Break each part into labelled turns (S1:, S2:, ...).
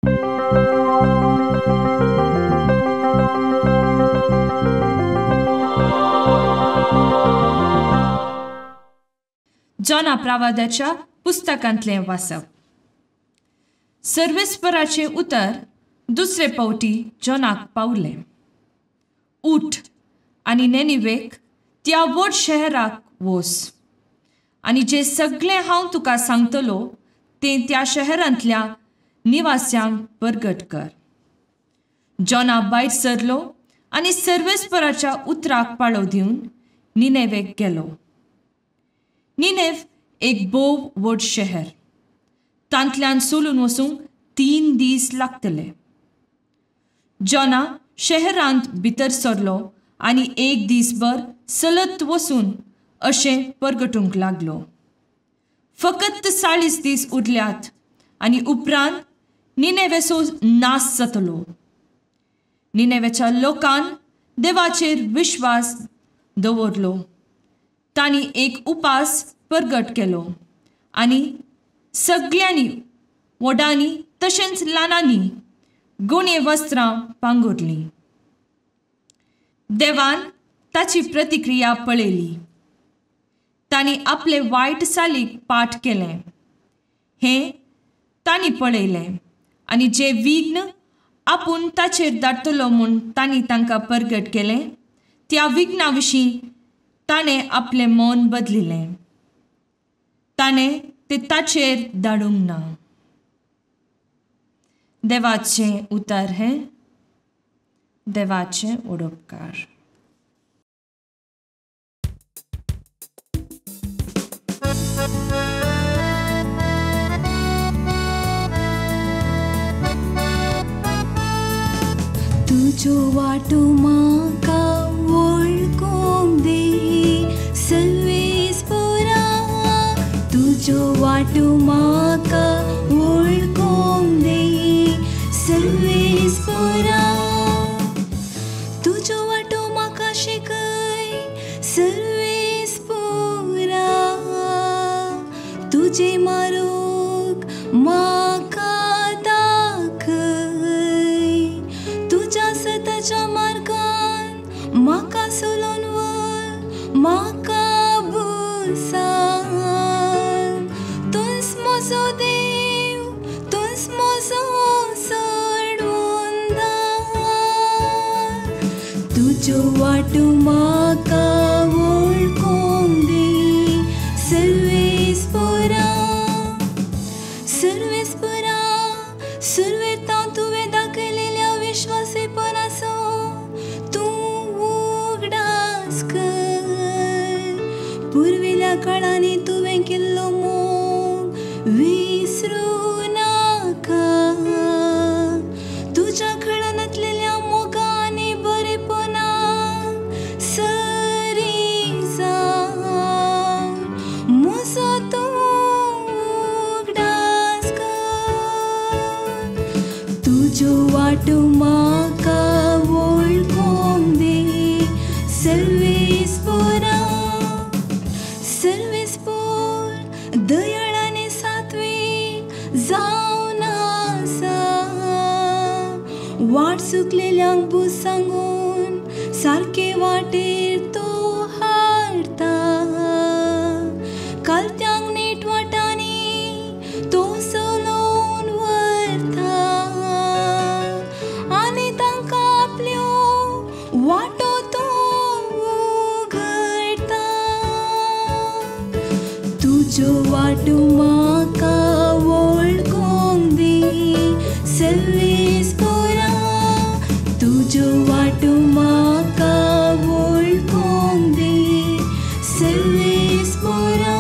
S1: जोना प्रावादाच्या पुस्तकांतलें वाचप. सर्वेस्पराचें उतर दुसरे पावटी जोनाक पावलें. उठ आनी नेनिवेक त्या व्हड शहराक वोस आनी जें सगळें हांव तुका सांगतलो तें त्या शहरांतल्या निवास्यांक परगट कर. जोना भायर सरलो आनी सर्वेस्पराच्या उतराक पाळो दिवन निनेवेक गेलो. निनेव एक भोव व्हड शहर. तांतल्यान चलून वचूंक 3 दीस लागतले. जोना शहरांत भितर सरलो आनी एक दीसभर चलत वचून अशें परगटूंक लागलो. फकत 40 दीस उरल्यात आनी उपरांत निनेवेचो नाश जातलो. निनेवेच्या लोकान देवाचेर विश्वास दवरलो. तांणी एक उपास परगट केलो आनी सगळ्यांनी, व्हडांनी तशेंच ल्हानांनी, गुणे वस्त्रां पांगुरलीं. देवान ताची प्रतिक्रिया पळयली. तांणी आपले वायट चालीक पाठ केलें हें तांणी पळयलें आनी जे विघ्न आपूण ताचेर धाडटलो म्हूण तांणी तांकां परगट केलें त्या विघ्ना विशीं ताणें आपलें मौन बदलिलें. ताणें ते ताचेर धाडूंक ना. देवाचें उतर हें देवाचें उडोपकार.
S2: तुजो वाटो म्हाका वळखूंक दी सर्वेस्परा, तुजो वाटो म्हाका वळखूंक दी सर्वेस्परा, तुजो वाटो म्हाका शिकय सर्वेस्परा, तुजे मारूक म्हाका दाखय, तुज्या सताच्या मार्गान म्हाका सोलोवन व्हर, म्हाका बुसान. तूंच म्हजो देव, तूंच म्हजो सोडवंदार, तुजो वाटो म्हाका वळखूंक दी सर्वेस्परा. सर्वेस्परा, सुरवेतां तुवें दाखयलेल्या विश्वासेपणाचो तूं उगडास कर. पुर्विल्ल्या काळांनी तुवें केल्लो मोग विसरूं नाका. तुज्या खळनातलेल्या मोगा आनी बरेपणाक सरी जावन म्हजो तूं उगडास कर. तुजो वाटो म्हाका वळखूंक दी सर्वेस्परा. सर्वेस्पर दयाळ आनी सात्वीक जावन आसा, वाट चुकलेल्यांक बूज सांगून सारके वाटेर तो हाडटा. कालत्यांक नीट वाटांनी तो चलोवन व्हरता आनी तांकां आपल्यो वाटो तो उगडटा. तुजो वाटो म्हाका वळखूंक दी सर्वेस्परा, तुजो वाटो म्हाका वळखूंक दी सर्वेस्परा.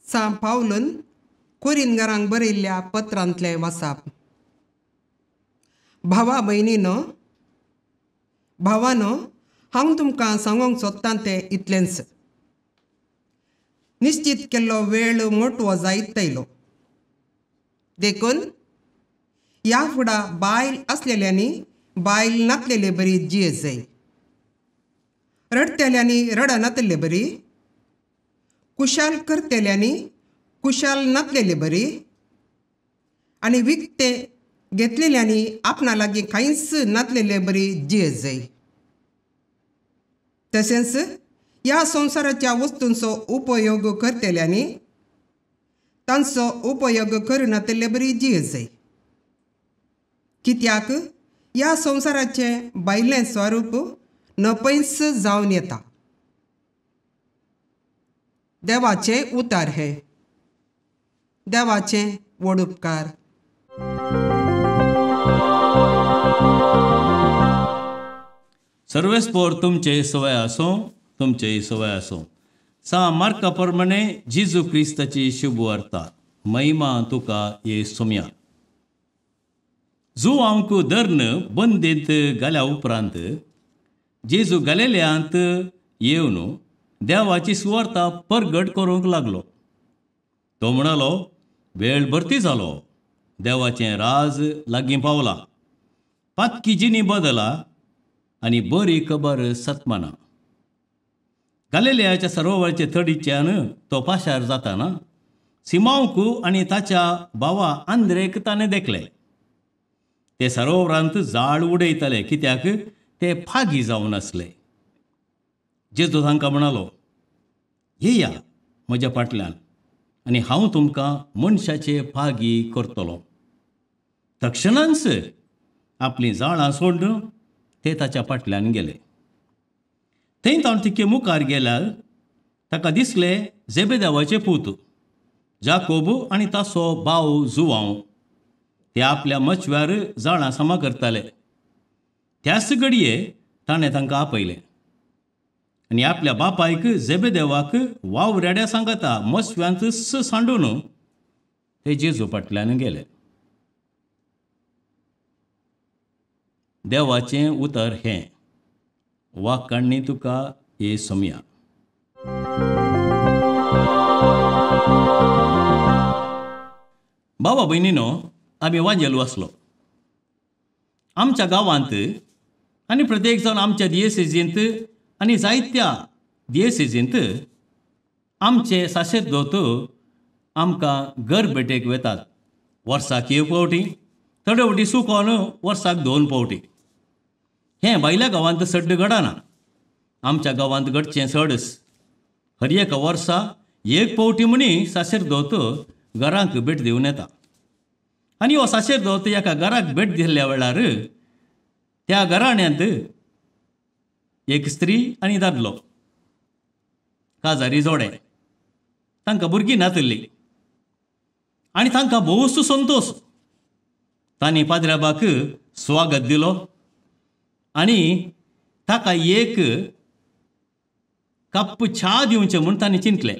S3: सां पावलून कोरिनगरांक बरयल्ल्या पत्रांतलें वाचप. भावा भयणीनो, भावानो, हांव तुमकां सांगूंक सोदतां तें इतलेंच. निश्चीत केल्लो वेळ मोटवो जायत आयलो, देखून ह्या फुडा बायल आसलेल्यांनी बायल नासलेले बरी जियेत जाय. रडटेल्यांनी रडनातल्ले बरी, कुशाल करतेल्यांनी कुशाल नातलेले बरी आनी विकते घेतलेल्यांनी आपणा लागीं कांयच नातलेले बरी जियेत जाय. तशेंच ह्या संवसाराच्या वस्तूंचो उपयोग करतेल्यांनी तांचो उपयोग करनातल्ले बरी जियेत जाय. कित्याक ह्या संवसाराचें भायलें स्वरूप नपयंच जावन येता. देवाचें उतार हें. देवाचें व्हड उपकार.
S4: सर्वेस्पोर तुमचे सवय आसूं, तुमचे सवय आसूं. सा मार्का प्रमाणे जेजू क्रिस्ताची शुभवार्ता. महिमा तुका ये सोम्या. जुवांक धरून बंदींत घाल्या उपरांत जेजू गालिलियांत येवन देवाची सुवार्ता परगट करूंक लागलो. तो म्हणालो, वेळ भरती जालो, देवाचें राज लागीं पावलां. पातकी जिणी बदला आनी बरी खबर सतमाना. गालिलियाच्या सरोवराचे थडीच्यान तो पाशार जाताना सिमांवक आनी ताच्या भावा आंद्रेक ताणें देखले. ते सरोवरांत जाळ उडयताले, कित्याक ते फागी जावन आसले. जेजू तांकां म्हणालो, येया म्हज्या फाटल्यान आनी हांव तुमकां मनशाचे फागी करतलो. तक्षणांच आपलीं जाळां सोडून ते ताच्या फाटल्यान गेले. थंय ताणें तिके मुखार गेल्यार ताका दिसले जेबेदेवाचे पूत जाकोब आनी ताचो भाव जुवांव. ते आपल्या मचव्यार जाळां सामा करताले. त्याच घडये ताणें तांकां आपयलें आनी आपल्या बापायक जेबेदेवाक वाव रेड्या सांगता मचव्यांत सांडून ते जेजू फाटल्यान गेले. देवाचें उतर हें. वाकाण्णी तुका ये सोम्या. बाबा भयणीनो, आमी वांजेलू आसलो. आमच्या गांवांत आनी प्रत्येक जावन आमच्या दियेसेजींत आनी जायत्या दियेसेजींत आमचे साशेरदोत आमकां घर भेटेक वेतात. वर्साक एक फावटी, थोडे फावटी सुकोन वर्साक 2 फावटी. हें भायल्या गांवांत सड्ड घडना. आमच्या गांवांत घडचें चडच. हर एका वर्सा एक फावटी म्हणी साशेरदोत घरांक भेट दिवन येता. आनी हो साशेरदोत एका घराक भेट दिल्ल्या वेळार त्या घराण्यांत एक स्त्री आनी दादलो काजारी जोडे. तांकां भुरगीं नातिल्लीं आनी तांकां भोवच संतोश. तांणी पाद्र्याबाक स्वागत दिलो आनी ताका एक कप च्या दिवचें म्हूण तांणी चिंतलें.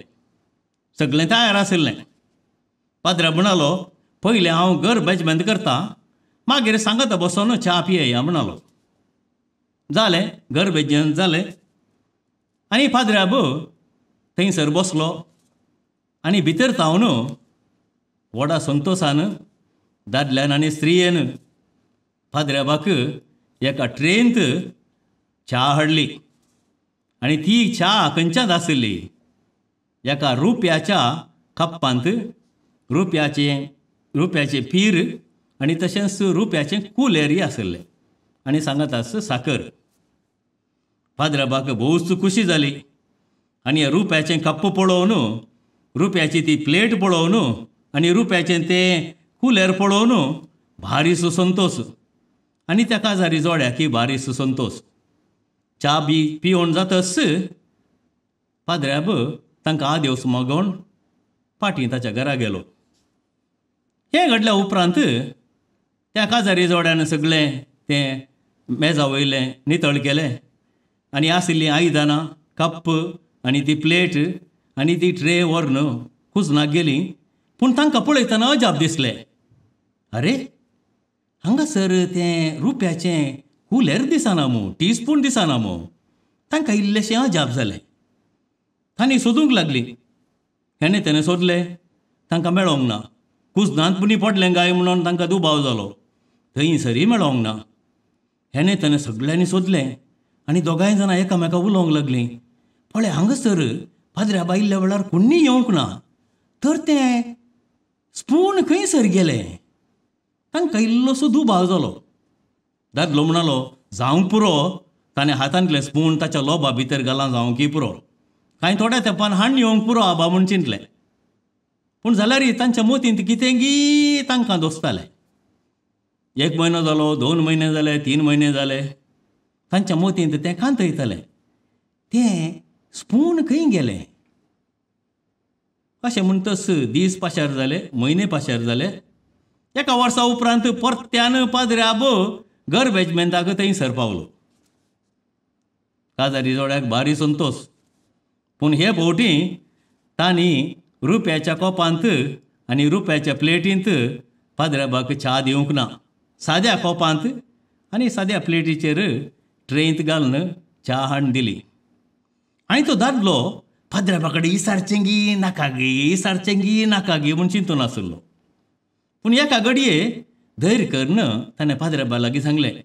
S4: सगळें तयार आशिल्लें. पाद्र्या म्हणालो, पयलें हांव घर बेजमेंत करता, मागीर सांगता बसोन च्या पियेया म्हणालो. जालें, घर बेजमेंत जालें आनी पाद्र्याब थंयसर बसलो आनी भितर तावन व्हडा संतोशान दादल्यान आनी स्त्रियेन पाद्र्याबाक एका ट्रेंत च्या हाडली. आनी ती च्या खंयच्यात आशिल्ली, एका रुप्याच्या कप्पांत रुप्याचें पीर आनी तशेंच रुप्याचें कुलेरय आशिल्लें आनी सांगत आस साकर. पाद्र्याबाक भोवच खुशी जाली आनी रुप्याचें कप्प पळोवन, रुप्याची ती प्लेट पळोवन आनी रुप्याचें तें कुलेर पळोवन भारीसो संतोश. आनी त्या काजारी जोड्याक भारीसो संतोश. च्या बी पिवन जातच पाद्र्याब तांकां आदेवस मागोवन फाटीं ताच्या घरा गेलो. हें घडल्या उपरांत त्या काजारी जोड्यान सगळें तें मेजा वयलें नितळ केलें आनी आशिल्लीं आयदनां, कप्प आनी ती प्लेट आनी ती ट्रे व्हरून कुजनाक गेली. पूण तांकां पळयतना अजाप दिसलें, अरे हांगासर तें रुप्याचें कुलेर दिसना मू, टीस्पून दिसना मू. तांकां इल्लेशें अजाप जालें. तांणी सोदूंक लागलीं. हेणें तेणें सोदलें, तांकां मेळोंक ना. कुजनांत पुणी पडलें काय म्हणून तांकां दुबाव जालो. थंय सरी मेळोंक ना. हेणें तेणें सगळ्यांनी सोदलें आनी दोगांय जाणां एकामेका उलोवंक लागलीं, पळय हांगासर पाद्र्याब आयिल्ल्या वेळार कोण्णी येवंक ना, तर तें स्पून खंयसर गेलें? तांकां इल्लोसो दुबाव जालो. दादलो म्हणालो, जावंक पुरो, ताणें हातांतलें स्पून ताच्या लोबा भितर घालां जावंकी पुरो, कांय थोड्या तेंपान हाडून येवंक पुरो आबा म्हूण चिंतलें. पूण जाल्यार तांच्या मतींत कितेंगी तांकां दोसतालें. 1 म्हयनो जालो, 2 म्हयने जाले, 3 म्हयने जाले, तांच्या मतींत तें कांतयतालें, तें स्पून खंय गेलें? अशें म्हणटच दीस पाशार जाले, म्हयने पाशार जाले. एका वर्सा उपरांत परत्यान पाद्र्याब गरबेजमेंताक थंयसर पावलो. काजारी जोड्याक भारी संतोश. पूण हे फावटी तांणी रुप्याच्या कोपांत आनी रुप्याच्या प्लेटींत पाद्र्याबाक च्या दिवंक ना. साद्या कोपांत आनी साद्या प्लेटीचेर ट्रेंत घालून च्या हाडून दिली. आनी तो दादलो पाद्र्याबा कडेन इसारचेंगी नाका गी, इसारचेंगी नाका गी म्हूण चिंतून आशिल्लो. पूण एका घडये धैर्य करून ताणें पाद्र्याबा लागीं सांगलें,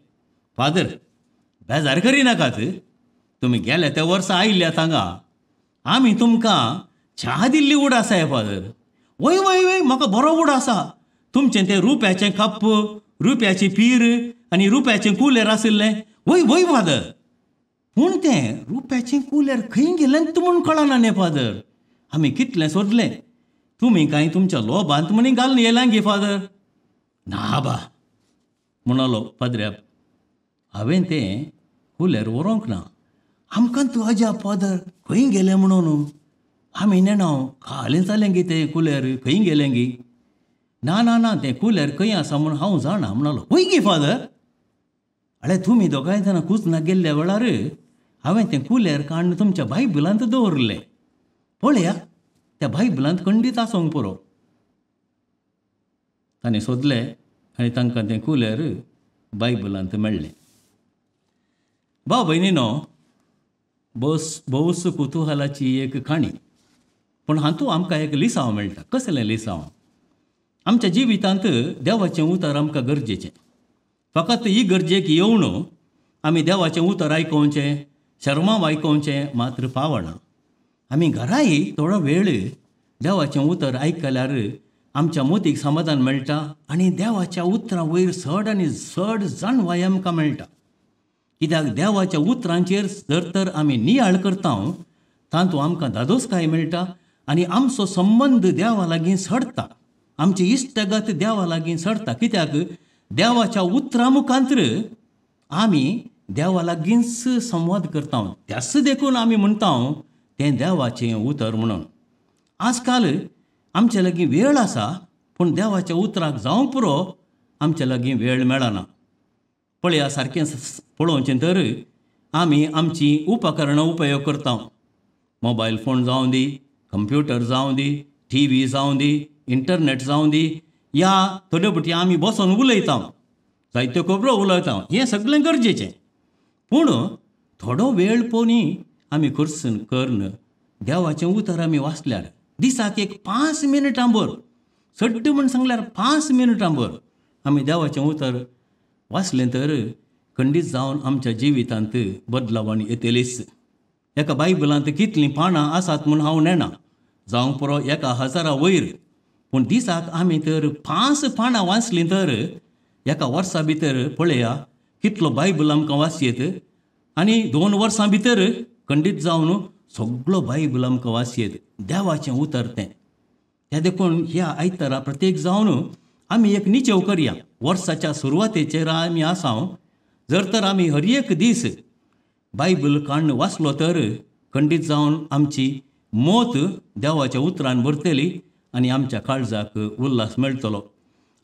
S4: फादर बेजार करिनाकात, तुमी गेले त्या वर्सा आयिल्ल्या हांगा आमी तुमकां च्या दिल्ली उड आसा फादर. वय वय वय, म्हाका बरो उड आसा, तुमचें तें रुप्याचें कप्प, रुप्याची पीर आनी रुप्याचें कुलेर आशिल्लें. वय वय फादर, पूण तें रुप्याचें कुलेर खंय गेलें म्हूण कळना न्ही फादर, आमी कितलें सोदलें, तुमी कांय तुमच्या लोबांत म्हणी घालून येयलां गे फादर. ना बा म्हणालो पाद्र्याब, हांवें तें कुलेर व्हरूंक ना. आमकां तूं अजाप फादर, खंय गेलें म्हणून आमी नेणा खालें जालें गी तें कुलेर खंय गेलें गी? ना ना ना, तें कुलेर खंय आसा म्हूण हांव जाणा म्हणालो. खंय गी फादर? अळे तुमी दोगांय जाणां कुजना गेल्ल्या वेळार हांवें तें कुलेर काडून तुमच्या बायबलांत दवरलें, पळया त्या बायबलांत खंडीत आसूंक पुरो. ताणें सोदलें आनी तांकां तें कुलेर बायबलांत मेळ्ळें. भाव भयणीनो, भोवस कुतुहलाची एक काणी, पूण हातूंत आमकां एक लिसांव मेळटा. कसलें लिसांव? आमच्या जिवितांत देवाचें उतर आमकां गरजेचें. फकत ही गरजेक येवन आमी देवाचें उतर आयकोवचें, शर्मांव आयकोवचें मात्र पावना. आमी घराय थोडो वेळ देवाचें उतर आयकल्यार आमच्या मोतीक समाधान मेळटा आनी देवाच्या उतरां वयर चड आनी चड जाणवाय आमकां मेळटा. कित्याक देवाच्या उतरांचेर जर तर आमी नियाळ करता तातूंत आमकां धादोसकाय मेळटा आनी आमचो संबंद देवा लागीं सडटा, आमची इश्टागत देवा लागीं सडटा. कित्याक देवाच्या उतरां मुखांतर आमी देवा लागींच संवाद करता, त्याच देखून आमी म्हणटा तें देवाचें उतर म्हणून. आजकाल आमचे लागीं वेळ आसा, पूण देवाच्या उतराक जावंक पुरो आमचे लागीं वेळ मेळना. पळया सारकें पळोवचें तर आमी आमचीं उपकरणां उपयोग करता. मोबायल फोन जावं दी, कंप्युटर जावं दी, टी व्ही जावं दी, इंटरनेट जावं दी, या थोड्यो फावटी आमी बसोन उलयता, जायत्यो खबरो उलयता, हें सगळें गरजेचें. पूण थोडो वेळ पोनी आमी खर्च करून देवाचें उतर आमी वाचल्यार दिसाक एक 5 मिनटां भर, सड्ड म्हूण सांगल्यार 5 मिनटां भर आमी देवाचें उतर वाचलें तर खंडीत जावन आमच्या जिवितांत बदलावण येतलीच. एका बायबलांत कितलीं पानां आसात म्हूण हांव नेणा, जावंक पुरो 1000 वयर, पूण दिसाक आमी तर 5 पानां वाचलीं तर एका वर्सा भितर पळया कितलो बायबल आमकां वाचयेत आनी 2 वर्सां भितर खंडीत जावन सगळो बायबल आमकां वाचयेत. देवाचें उतर तें. त्या देखून ह्या आयतारा प्रत्येक जावन आमी एक निचेव करया. वर्साच्या सुरवातेचेर आमी आसा, जर तर आमी हर एक दीस बायबल काडून वाचलो तर खंडीत जावन आमची मोत देवाच्या उतरान भरतली आनी आमच्या काळजाक उल्हास मेळटलो.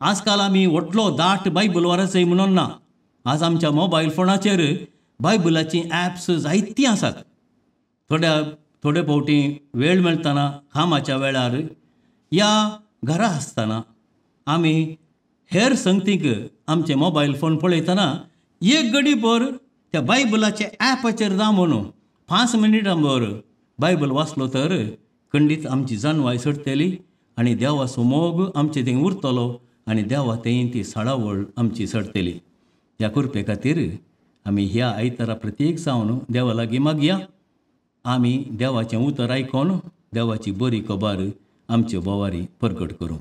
S4: आजकाल आमी व्हडलो दाट बायबल वाचय म्हणून ना, आज आमच्या मोबायल फोनाचेर बायबलाचीं ॲप्स जायतीं आसात. थोडे फावटी वेळ मेळटना कामाच्या वेळार या घरा आसतना आमी हेर संगतीक आमचे मोबायल फोन पळयतना एक घडी भर त्या बायबलाच्या ॲपाचेर दामून 5 मिनटां भर बायबल वाचलो तर खंडीत आमची जाणवाय सोडटली आनी देवाचो मोग आमचे थंय उरतलो आनी देवा थंय ती साळावळ आमची सडटली. ह्या कृपे खातीर आमी ह्या आयतारा प्रत्येक जावन देवा लागीं मागया. आमी देवाचें उतर आयकोन देवाची बरी खबर आमचे बोवारी परगट करूं.